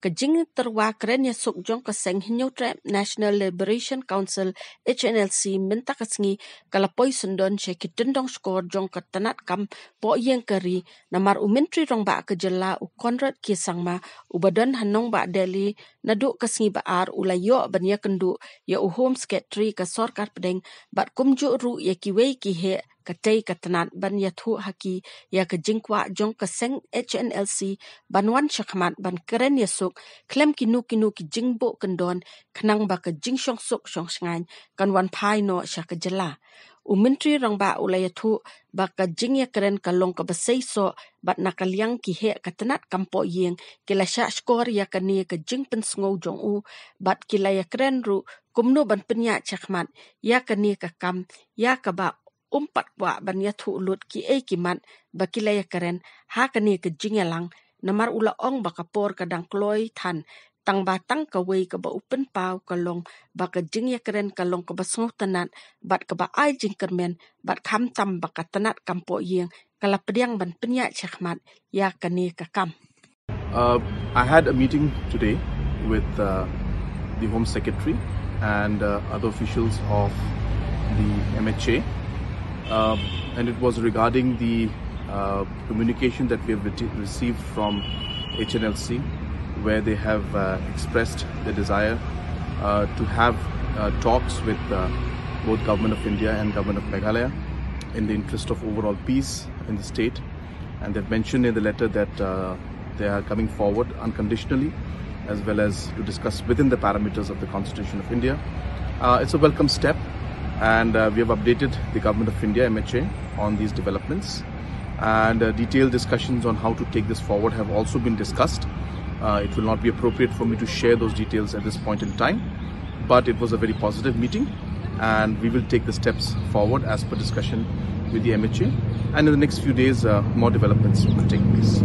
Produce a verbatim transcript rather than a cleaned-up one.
Ka jingtyrwa kren ïasuk jong ka seng Hynñiewtrep National Liberation Council, H N L C, mynta ka sngi ka la poi syndon sha ki tyndong shkor jong ka tnat kam poh ïing ka ri, namar u Myntri Rangbah ka jylla u Conrad K Sangma, uba don ha nongbah Delhi naduh ka sngi ba ar, u la ïoh ban ïakynduh ïa u Home Secretary ka sorkar pdeng, bad kumjuh ruh ïa kiwei ki heh katei ka tnat ban ïathuh ha ki ïa ka jingkwah jong ka seng H N L C ban wan shakhmat ban kren ïasuk khlem kino kino ki jingbuh kyndon, khnang ba ka jingshongsuk shongshngaiñ kan wan phai noh sha ka jylla. U Myntri Rangbah u la ïathuh ba ka jingïakren ka long kaba seisoh, bad na ka liang ki heh ka tnat kam poh ïing ki la shah shkor ïa kane ka jingpynsngew jong u, bad ki la ïakren ruh kumno ban pynïaid shakhmat ïa kane ka kam, ïa kaba um pat kwah ban ïathuh lut kiei ki mat ba ki la ïakren ha kane ka jingïalang, namar u la ong ba ka por ka dang kloi than, tang ba tang kawei kaba u pynpaw ka long ba ka jingïakren ka long kaba sngewtynnat bad kaba ai jingkyrmen, bad khamtam ba ka tnat kam poh ïing ka la pdiang ban pynïaid shakhmat ïa kane ka kam. Uh, I had a meeting today with uh, the Home Secretary and uh, other officials of the M H A, um, and it was regarding the uh, communication that we have reti- received from H N L C, where they have uh, expressed their desire uh, to have uh, talks with uh, both Government of India and Government of Meghalaya in the interest of overall peace in the state. And they've mentioned in the letter that uh, they are coming forward unconditionally, as well as to discuss within the parameters of the Constitution of India. Uh, it's a welcome step, and uh, we have updated the Government of India, M H A, on these developments. And uh, detailed discussions on how to take this forward have also been discussed. Uh, it will not be appropriate for me to share those details at this point in time, but it was a very positive meeting, and we will take the steps forward as per discussion with the M H A. And in the next few days, uh, more developments will take place.